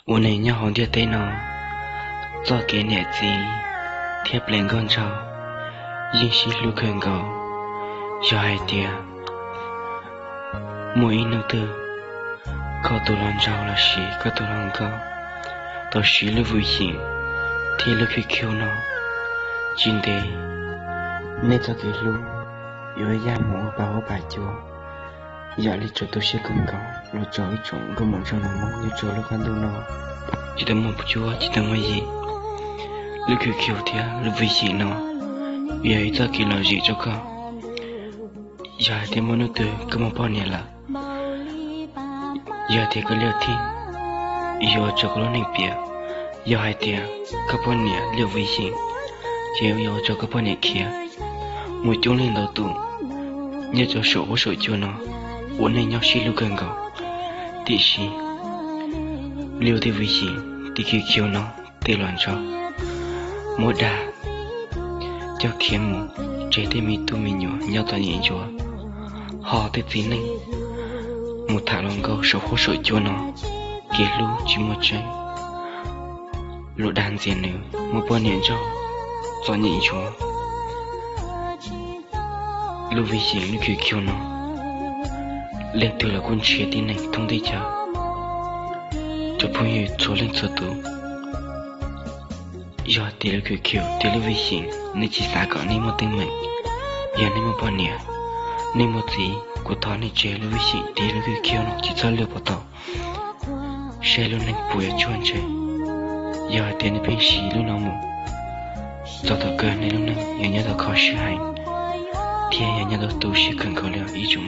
Ua neeg nyob hauv ntiaj teb no, txoj kev niam txiv thiab ples nkauj nraug yeej sib hlub kawg nkaus. Yog hais tias muaj ib hnub twg koj tus hluas nraug los sis koj tus hluas nkauj tau siv lub vwm xyeem thiab lub khwv khw no, tsis ntev nej txoj kev hlub yuav yaj mus ua pa huab pa cua, yam li tsaus tu siab kawg nkaus los rau ib tsoom nkauj muam nraug nus Hmoob nyob rau lub qab ntuj no. Tsis tau muaj cuab tsis tau muaj yig, lub khwv khw thiab lub vwm xyeem no yog ib txoj kev lom zem rau koj. Yog hais tias muaj hnub twg koj muaj poj niam lawm, yog tias koj liaj thij yuav ua rau koj lub neej piam, yog hais tias koj poj niam liaj vwm xyeem, ces yuav ua rau koj poj niam khiav. Muaj coob leej ntau tus nyob rau saum huab saum cua no ua neej nyob sib hlub kawg nkaus, tiam sis lub tej vwm xyeem tej khwv khw no tej hluas nraug muab dag coj khiav mus, tseg tej me tub me nyuam nyob txom nyem ntsuav, ho tej txiv neej mus tham hluas nkauj saum huab saum cua no, kev hlub tsis muaj tseeb, luag dag ntxias nws, muaj poj niam nraug txom nyem ntsuav. Lub vwm xyeem lub khwv khw no, leej twg los kuj nrhiav tib neeg thoob teb chaws. Cov phooj ywg txhua leej txhua tus, yog tias lub khwv khw thiab lub vwm xyeem nej tsis xav kom nej muaj teeb meem, yog nej muaj poj niam, nej muaj txiv, kuv thov nej tseg lub vwm xyeem thiab lub khwv khw no tsis txhob luag puas tau, saib lub neej puas yuav tsuag ntse. Yog hais tias nej pheej siv lub no mus, txog thaum kawg nej lub neej yog nyob tau kho siab heev, thiab yog nyob tau tu siab kawg nkaus li ib tsoom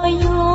Hmoob.